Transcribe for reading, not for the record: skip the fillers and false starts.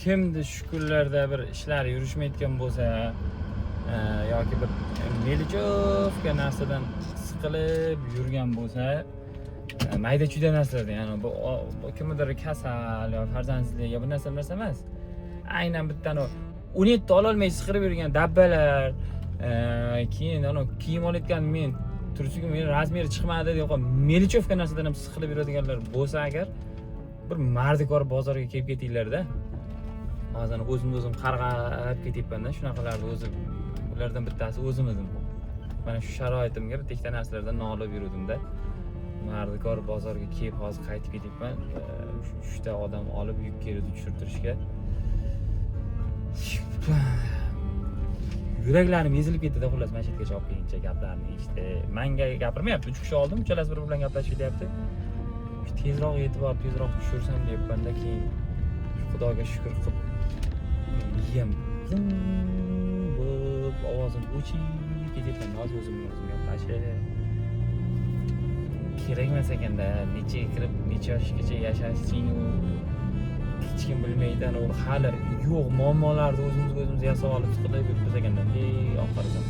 Kimni shu kunlarda bir ishlari yurishmayotgan bo'lsa, yoki bir мелочёвка narsadan siqilib yurgan bo'lsa, mayda chuyda narsalarda, ya'ni bu kimnidir kasal yo farzandsizlik yo bir narsa narsa emas, aynan bittani 17 ololmay siqilib yurgan dabbalar, keyin anavi kiyim olayotgan men tursiga meni razmeri chiqmadi deb мелочёвка narsadan ham siqilib yuradiganlar bo'lsa agar, bir mardikor bozorga kelib ketinglarda. Hozir o'zimni o'zim qarg'ab ketyapmanda shunaqalarni o'zi. Ulardan bittasi o'zim edim. Mana shu sharoitimga bitta ikkita narsalardan nolib yuruvdimda. Mardikor bozorga kelib, hozir qaytib ketyapman. Uchta odam olib yuk keldi tushirtirishga. Yuraklarim ezilib ketdida. Xullas, mana shu yergacha olib kelguncha gaplarni eshitib, manga gapirmayapti, uch kishi oldim, uchalasi bir bilan gaplashib ketyapti. Shu tezroq yetib borib, tezroq tushirsam deyapmanda. Keyin xudoga shukur qilib, miyam g'ing bo'lib, ovozim o'chib ketyapman hozir o'zimni o'zim gaplashib. Kerak emas ekanda, nechaga kirib, necha yoshgacha yashashing u hech kim bilmaydi. Anavi hali yo'q muammolarni o'zimizga o'zimiz yasab olib, siqilib yuribmiz ekanda. Bunday oxirida